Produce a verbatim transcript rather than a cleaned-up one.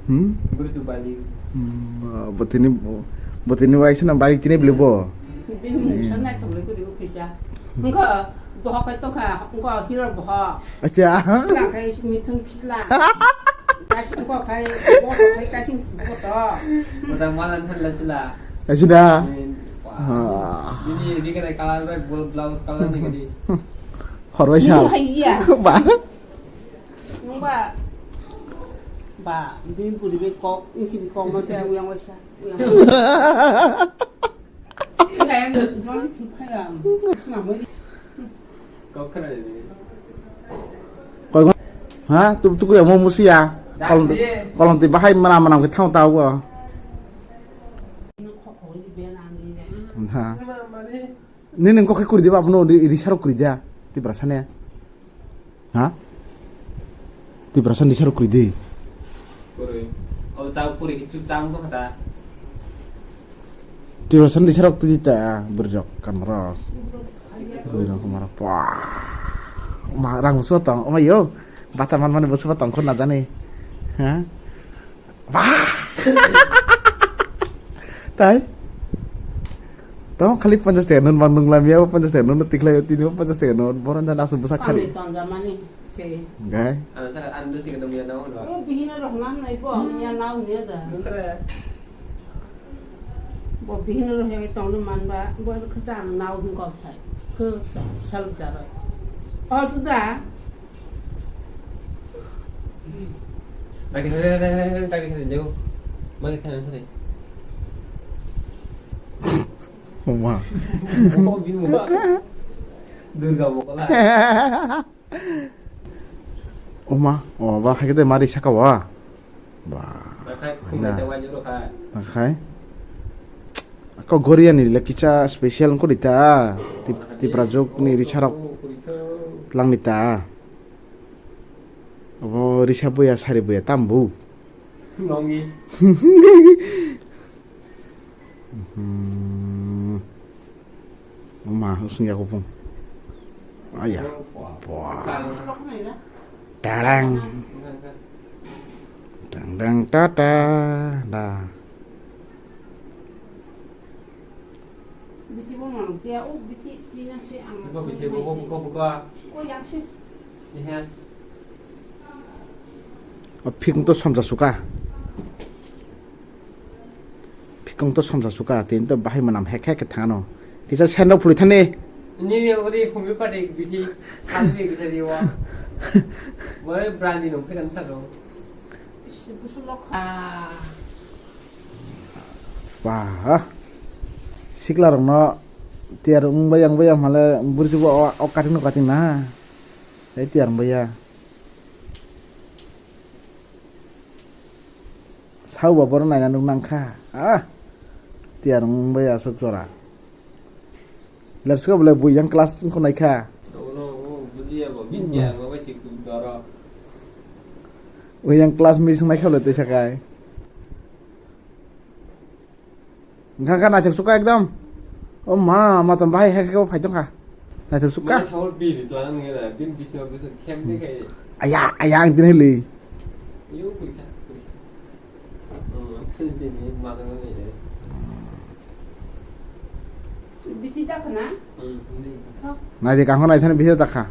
Hmm? Bursu bali. Hmm, botini, botini waisa na bali tini beli bo. Bini mungsa naithok le kuri uphisa. Engko bohok kai tongkha, engko hero bohok. Acha. Sila kai mithun sila. Kasing ko kai, bohok kai kasing boto. Boda malan than la sila. Asina. Ah. Bini ni kene color bai blouse color ni kene. Horwai sa. Ini hai iya. Ba. Nungba. Ba, bini buri be kok, ini sini kok ma sa, uyang wa sa, uyang. Ini kayak nonton film. Senang banget. Kok kena ini. Koi gon-, ha? Tu, tu kuya mo musia. Dah, kolom, iya. Kolom ti bahai mana mana kita tahu tahu. Ini kok kok ini biar nanti. Ha. Ini mana mana. Nini kok khe kwrwi de ba, abono ri-, risarok kwrwi da, Tiprasa ne? Ha? Tiprasa ni risarok kwrwi de. Kwrwi. O ta kwrwi kichu chang to kha ta. Tiprasa ni risarok twi ta, bwrwi rok, kanma rok. Bwrwi rok, kanma rok. Pah. Ma rang busu tong, oma yo. Bata man mani busu tong khun na jani. Ha? Wah! Tai? Tamo khali ponchas taka non mang nung lamia, ponchas taka non tikhlai tini ponchas taka non boron jana asu bwsak khali. Kami tonjamani se. Gai? Ano saka ano sika dong ya na hono. O bihino rok nan nai bo, ya nau ni da. Nungkre. Bo bihino rok ya tong no man ba, bo kha cha nau hin kok sai. Khe sal jaro. O suda. Lagi sari, lagi sari, lagi sari, jauh. Lagi sari, sari. Oma. Durga Mokola. Oma, oh, ba, hai kete mari saka wa. Ba. Nakhai, khumbai tawai joro khai. Nakhai. Ako Goriani le kicha special ko dita. Tip-, Tipra jok ni risarok lang dita. Abo risa buya sari buya tambu. Nongi. Hmm. Oma, usung ya kupung. Aya. Wah. Tadang. Dang dang ta ta da. Biti bo mang tia, o biti tina se ang. Buka biti bo, buka, buka. Ko yang se. Ihe. O phikung to somsa suka. Phikung to somsa suka, tini to bahai manam hek hek thano. Kisa sendo phuli thani. Ni ni ori khumbi pati biti sal ni bisa diwa. Moi brandi no phekan salo. Wah. Sikla rokno tiyar wng bai yang bai yang hale burjugo o, o cutting no cutting na. Tei tiyar wng bai ya. Sao ba borok naina nuk nang kha. Ah. Tiyar wng bai aswk jora. Let's go, bole bui yang class wngkha naikha. Bui yang class miss wngnaikha bole teisa kai. Wngkha kha naithok sukha ekdom. O ma, ma tong bahai hai khe phai tongkha. Naithok sukha. Aya, aya, ang tini hili. Naidi kaham naithani bisa dakha.